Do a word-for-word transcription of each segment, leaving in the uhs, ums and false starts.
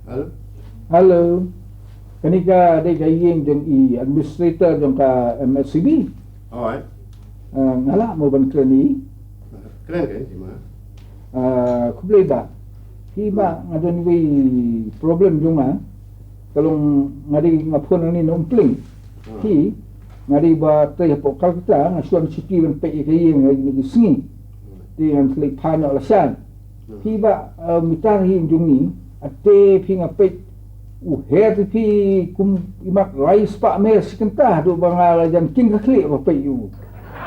Hello. Hello. Kane ka dei ka ïing jong i administrator jong ka M S C B. Alright. Eh, nga lah mo ban kren ïa i? Kren, kren, Jima. Eh, khublei Bah. Hi Bah, nga don wei problem jong nga. Ka long nga dei nga phone hangne na Umpling. Hmm. Hi, nga dei ba trei hapoh Calcutta, nga shu wan shuti ban peit ïa ka ïing ha kine ki sngi. Hmm. Te ngan khlei phai noh lashai. Hmm. Hi Bah, eh, mynta hi jong ngi, ate phi nga peit u her te phi kum imat lai spah miaw shi kynta, haduh ba nga la jan king ka khlieh ba peit u.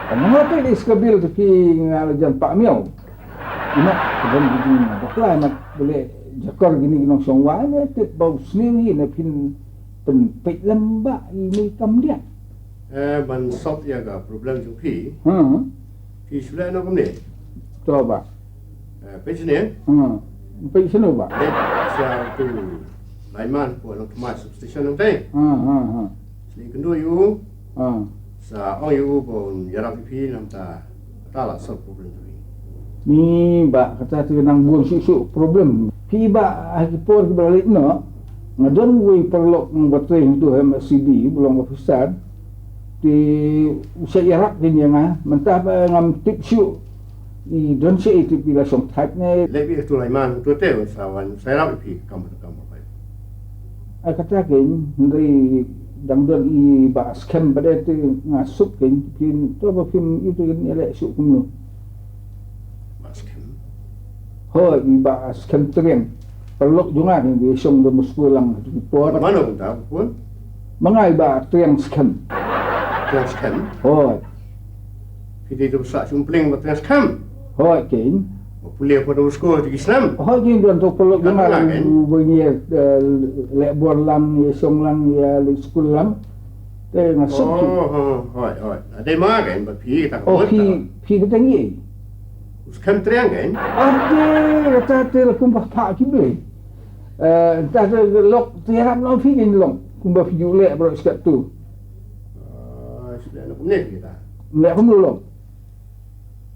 Nga peit ïa ka bill te phi nga la jan pah miaw. Imat ka don ki jing bakla imat bele jakor kine ki nongshong wai ne tip ba u sniew hi ne phin pynpeit lem Bah ïa i kam diah. Eh, ban solve ïa ka problem jong phi. Hmm. Phi shu leh noh kumne? To Bah. Eh, peit shane. Hmm. Peit shano Bah? Leit sha utu lineman hapoh Nongthymmai substation hangtei. Hmm, hmm, hmm. Shu leit kynduh ïa u. Hmm. Sa ong ïa u ba un ïarap ïa phi namar ta la solve problem jong phi. Ni Bah, kata te nang bun shuh shuh problem. Phi Bah, ha ki por kiba la leit noh, nga don wei paralok nongba trei hangto ha M S C B, ba long officer. Te u sa ïarap kein ïa nga, mynta ba ngam tip shuh. I don shuh i tip i la shong thait ne. Leit beit ha utu lineman hangto te, sa wan sa ïarap ïa phi, kam kam. Ai kata kein, hynrei dang don i Bah Skhem pat te nga suk kein, phin to ba phim ïoh te kein ïaleh shuh kumno. Bah Skhem? Hooid, i Bah Skhem Triang. Paralok jong nga kein, ba shong da Moscow lang ha ki por. Mano kumta, pun? Ma nga i Bah Triang Skhem. Triang Skhem? Hooid. Phi dei uta ba sah sha Umpling Bah Triang Skhem? Hooid kein. Ba pule hapoh Nongskor ha ki snem? Hooid kein, don uto u paralok jong nga, ba ngi, eh, leh bor lang, ïa shong lang, ïa leit skul lang. Te nga suk phi. Oh, oh, hooid, hooid. Dei ma nga kein, ba phi kata ka mut. Oh, phi, phi kata ngi. U Skhem Triang kein? Ade, kata te la kumba phah ki Blei. Eh, kata te lok, te ïarap noh phi kein lok. Kumba phi ju leh baroh shi katto. Ah, shu leh noh kumne phi kata. Leh kumno lok.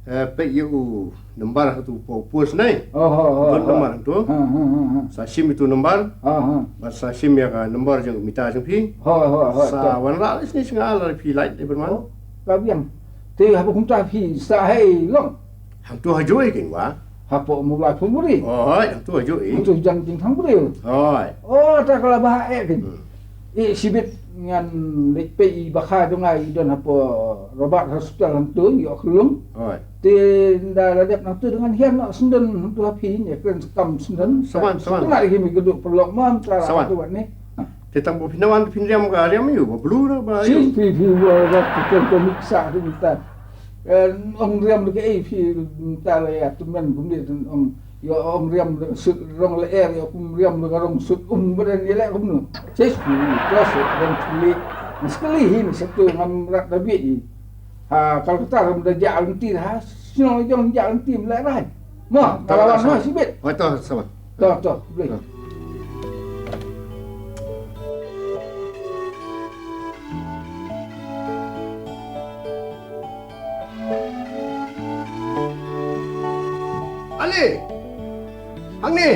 Eh, peit ïa u number ha uto u post ne. Oh, oh, oh, oh. Don number hangto. Ha, ha, ha, ha. Sa shim ïa uto u number. Ha, ha. Bad sa shim ïa ka number jong u mita jong phi. Hooid, hooid, hooid. Sa wanrah leit shane sha nga lada phi lait leit ban wan. Oh, ka biang. Te haba kumta phi sah hei long? Hangto hajuh i kein Bah. Hapoh Mawlai Phungburi. Hooid, hangto hajuh i. Hangto jan jingthang briew. Hooid. Oh, ta ka la bha eh kein. Hmm. Eh, shibit ngan leit peit i Bah Kha jong nga i don hapoh Robert Hospital hangto, ïoh khlung. Hooid. Te ynda la dep na hangto ngan hiar noh syndon hangto ha phi, ïa kren sa kam syndon. Sa wan, sa wan. Sa wan ïa ki mi kynduh paralok ma mynta la hangto wat ne. Te tang ba phin wan phin riam ka riam ïa u ba blue na ba ïa u. Shi phi phi ba ba phi kren komik sa tu mynta. Eh, ong riam da kaei phi mynta la ïa tymmen kumne ong ïa ong riam da ka suit rong lyer ïa kum riam da ka rong suit um ba den ïa leh kumno. Sis phi to suit rong chili. Sekali hi ni satu ngam rat da bit hi. Ha Calcutta ram da jah lynti ha shnong jong jah lynti mleh rai. Mo, to, kalawan to, ha sibit. Hoi to, sama. To, to, blei. To. Ali! Hangne!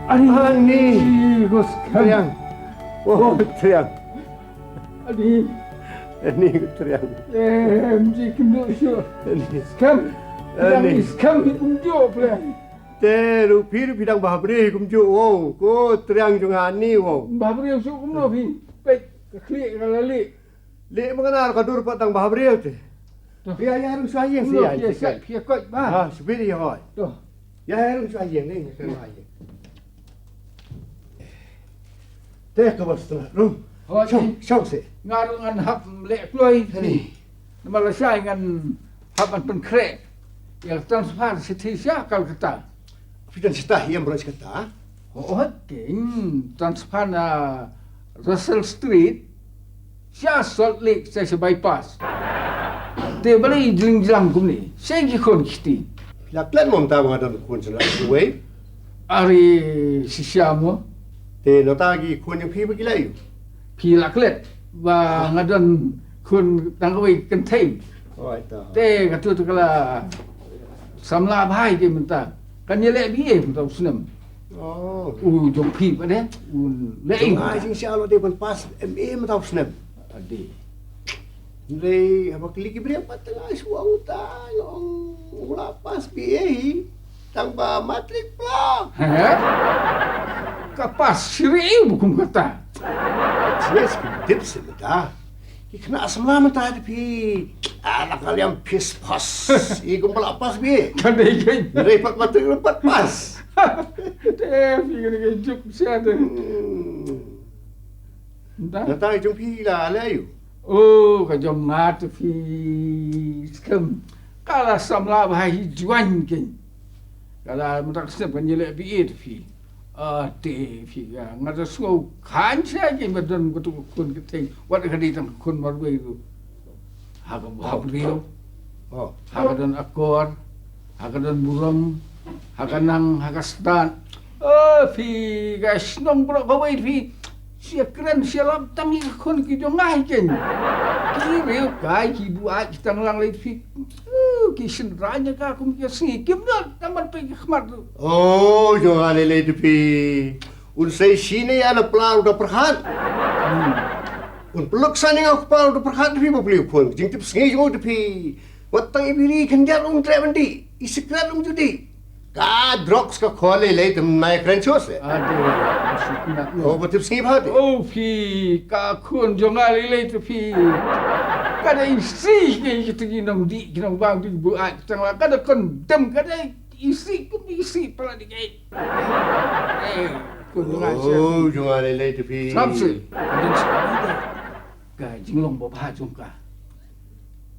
Ali! Hangne! Bos Triang! Oh, Triang! Ani. Ani Triang. Eh, em ji kynduh shuh. Ani. Skhem. Ani. Skhem hi kumjuh pule. Te ruh phi ruh phi dang bha briew kumjuh wow. Ko Triang jong nga ani wow. Bha briew shuh kumno phi. Peit ka khlieh ka la lieh. Lieh ma nga na ka dur pat dang bha briew te. Ïa ïa rung shuwa ïing seh ïa. Phi ïa koit bha. Ha, shu bit ïa hoi. Ïa ïa rung shuwa ïing ni ka shuwa ïing. Te ka bos tengah rung. Hoi. Shong, shong seh. Nga ruh ngan hap leh kloi. Ni. Namar lashai ngan hap ban pynkhreh ïa ka transfer shithi sha Calcutta. Phi don shithi ïa em baroh shi katta? Hooid, kein transfer na Russell Street sha Salt Lake sha, sha bypass. Te balei i jling jlang kumne? Sha ki khun ki kti. Phi la klet mo mynta ba nga don khun sha la wei? Are shisha mo. Te nangta ki khun jong phi ba ki la ïoh? Phi la klet ba nga don khun tang kawei kynthei. Oi, ta. Te katu te ka la samla bha ïa ki mynta. Kan ïaleh B A mynta u snem. Oh. U jong phi pat de, un leh. Jong nga jingshisha la dei ban pass M A mynta u snem. Ade. Hynrei haba kylli ki briew pat, te nga shu ong ta, nga ong u la pass B A hi. Tang ba matric pass. He? Ka pass shisha ba kum kata. Yes, ki dip shisha mynta. Ki khynnah samla mynta te phi. Ah, la ka liam phis phas. I kum ba la pass B A. Ka dei kein. Hynrei pat matric ruh pat pass. Te phi kane ka juk shisha te. Hmm. Nta? Nta jong phi la leh aïu? Oh, ka jong nga te phi skhem. Ka la samla bha hi juan kein. Ka la mynta ka snem kan ïaleh B A te phi. Ah, te phi ka. Nga da sngew khan sha kein ba don katu ka khun ka thei. Wat ka dei tang ka khun marwei ruh. Ha ka bha briew. Oh. Ha ka don akor. Ha ka don burom. Ha ka nang, ha ka stad. Oh, phi ka shnong bro kawei phi. Sha kren sha lap tang ïa ka khun ki jong nga hi kein. Ki riew kai ki buaid ki tang lang lei phi. Oh, ki shynrang ïa ka kum ki sngi. Kim don namar phi ki khmat tu. Oh, jong nga lei lei tu phi. Un sei shine ïa na pla u da pyrkhat. Hmm. Un pynluk sani nga u kpa u da pyrkhat phi ba pli u khun. Jingtip sngi jong u da phi. Wat tang i biri khyndiat um treh ban dih. I sikret um ju dih. Ka drugs ka khol lei lei te mai kren chos le. Ade, sikret no. Oh, ba tip sngi bha te. Oh, phi, ka khun jong nga lei lei te phi. Ka da i si ke i te ki nong dih, ki nong bang, ki buaid, tang la. Ka da kon dem, ka da i si, kum i si, pala di ke. Eh, khun jong nga sha. Oh, jong nga lei lei te phi. Sngap sih. Ka don sha ka jinglong babha jong ka.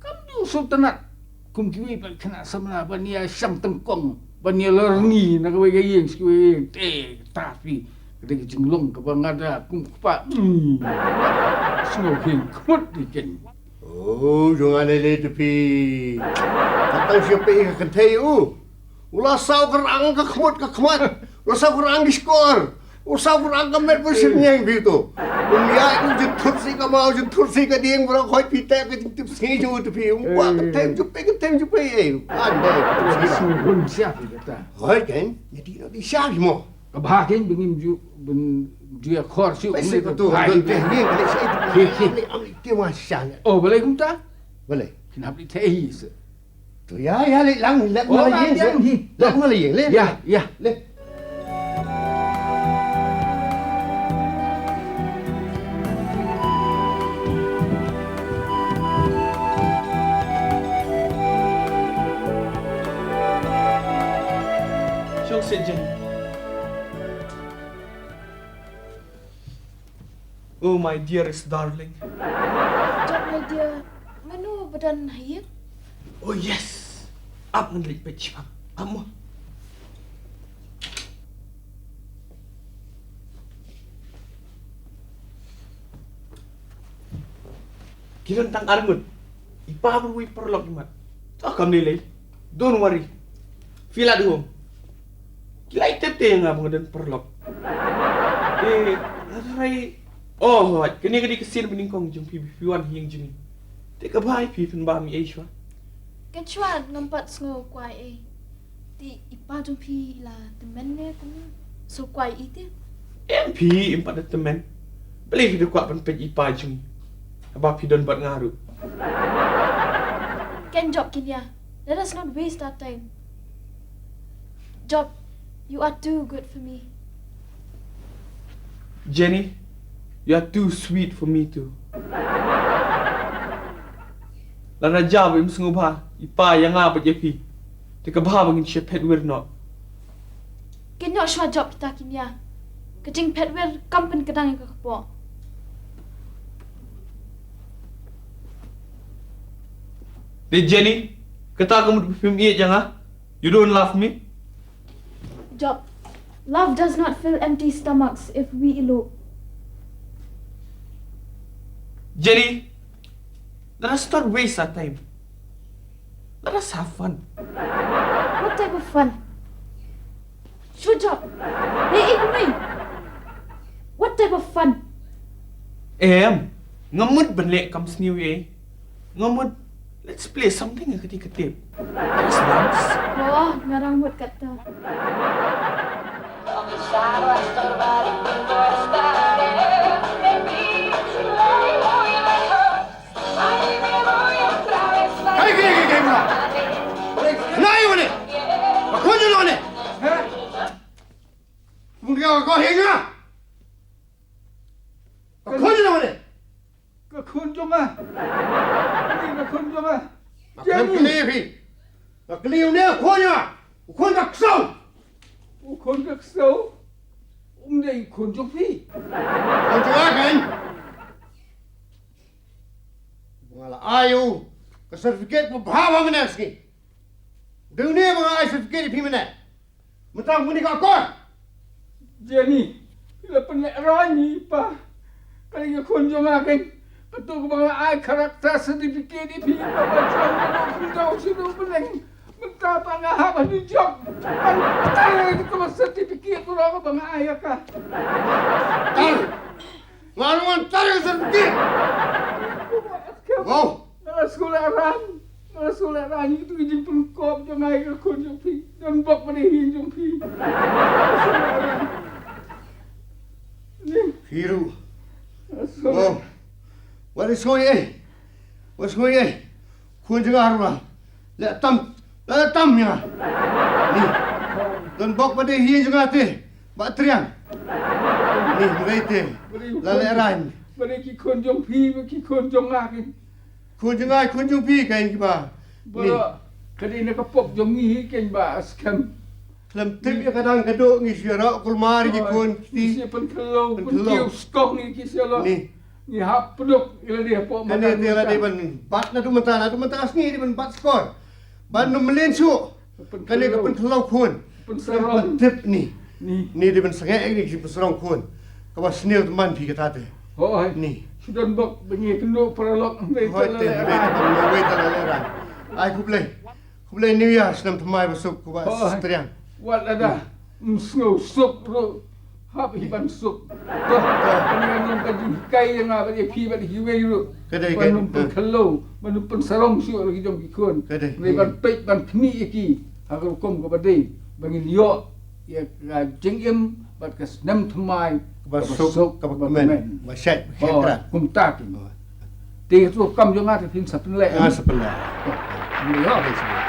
Kam ju sngewtynnat. Kum kiwei pat khynnah samla ban ïa shang tyngkong. Ban ïa lorni na kawei ka ïing sha kawei ka ïing. Te ta phi. Ka dei ka jinglong kaba nga da kum kpa. Hmm. Sngewkheiñ khmut di kein. Oh, jong nga lei lei te phi. Ka tang sha phi ka kynthei u. U la saw kyrang ka khmut ka khmat. U la saw kyrang ki shkor. U la saw kyrang ka met bun shyrñiang phi to. Um ïa u jynthut si ka maw jynthut si ka dieng bro khoi phi te ka jingtip sngi ju te phi. Um wa ka tem ju pe ka tem ju pe eh. An dei ka tem sngi la. Hoi ken, ïa di no di sha phi mo. Ka bha kein ba ngim ju, ban ju ïa khor shuh. Phi sih ka tu, don te hi, ka leh sha i tu. Hi, hi. Am i te wa sha ne. Oh, balei kumta? Balei? Kin hap i te hi seh. Tu ïa, ïa, leh lang, leh ma la ïing seh. Leh ma la ïing, leh. Ïa, ïa. Leh. Shong seh Jen. Oh, my dearest darling. Jop, my dear, mano ba don ha ïing? Oh, yes. Ap ngan leit peit shaphang. Ap mo. Ki don tang ar ngut. I pa bad i paralok i mat. To kam lei lei. Don't worry. Feel at home. Ki la tip te ïa nga ba nga don paralok. Eh, nga tharai. Oh, hooid, kane ka dei ka sien banyngkong jong phi ba phi wan ha ïing jong ngi. Te kaba ïa phi phin bam ei shuwa. Ken shuwa ngam pat sngew kwai ei. Te i pa jong phi i la tymmen ne kumno? Sngew kwai ei te. Em phi, im pat da tymmen. Balei phi da kwah ban peit i pa jong ngi? Haba phi don bad nga ruh. Ken Jop, Kinia. Let us not waste our time. Jop, you are too good for me. Jenny, you are too sweet for me too. Lada jia ba im sngewbha i pa ïa nga bad ïa phi, te ka bha ba ngin shu phet wir noh. Kin ïoh shuwa Jop kita Kinia. Ka jingphet wir kam pynkdang ïa ka kpoh. Te Jenny, kata ka mut ba phim ïeit ïa nga? You don't love me? Jop, love does not fill empty stomachs if we elope. Jenny, let us not waste our time. Let us have fun. What type of fun? Shu Jop. Hey, hey, hey. What type of fun? Em, nga mut ban leh kam sniew ei. Nga mut, let's play something ka tip ka tip. Let's dance. Oh, nga rang mut kata. Kai, kai, kai, kai, mla. Nai wane. Ka khun jong wane. Mun ka ko hinga. Ka khun jong wane. Ka khun jong nga. Ka khun jong nga. Ka khun jong nga. U khun ka ksew. U khun ka ksew. Um dei khun jong phi. Khun jong nga kan. Nga la ai u ka certificate ba bha ba mane sngi. Dei ne ba nga ai certificate phi mane. Mynta muni ka kor. Jenny, la pynleh rani pa. Kali ka khun jong nga kan. Ka tu ka ba nga ai character certificate i phi ba ba jong ka dok sinu sinu beleng. Mynta pa nga hap ha New York. Mynta ka ba certificate tu ba nga ai ka. Tar. Nga ruan tar ka certificate. Wow. Nga la skul aran. Nga la skul aran itu ki jingpynkop jong nga ka khun jong phi. Don bok ba dei hi jong phi. Nga la skul aran. Ni. Phi ruh. Nga la skul. Wow. Wat ri sngewsih eh. Wat ri sngewsih eh. Khun jong nga ruh. Leh tam. Leh tam ïa nga. Ni. Don bok ba dei hi jong nga te. Ba triang. Ni, hynrei te. La leh rang. Ba dei ki khun jong phi, ba ki khun jong nga ki. Khun jong nga, khun jong phi, kan ki ba. Ba. Ni. Ka dei na ka pop jong ngi hi kan ba skhem. Khlem tip ïa ka dang ka duk ngi shu ïarap kulmar ki khun ki. Ngi shu pynkhlow, pynkhlow. Pynkiew skong ngi ki shu lo. Ni. Ngi hap pynluk ïa lade hapoh. Kane te la dei ban bat naduh mynta, naduh mynta sngi dei ban bat skor. Ban nym mlien shuh. Kane ka pynkhlow khun. Pynsarong. Tip ni. Ni. Ni dei ban sangeh ni ki pynsarong khun. Kaba sniew tymmen phi kata te. Hooid. Ni. Shu don bok ba ngi kynduh paralok. Hooid te, hooid te, hooid te, hooid te. Ai khublei. Khublei New Year, snem thymmai ba suk, khublei. Hooid. Striang. Wat lada ym sngew suk ruh, hap hi ban suk. To, to. Kane ka long ka jinghikai ïa nga bad ïa phi bad ïa kiwei ruh. Ka dei, ka dei. Ban nym pynkhlow, ban nym pynsarong shuh ïa la ki jong ki khun. Ka dei. Ban peit ban khmih ïa ki ha ka rukom kaba dei ba ngin ïoh ïa ka jingim bad ka snem thymmai kaba suk, kaba kmen, ba shait, ba shait. Kumta ki. Te ka rukom jong nga te phin sa pynleh. Nga sa pynleh. Ïa.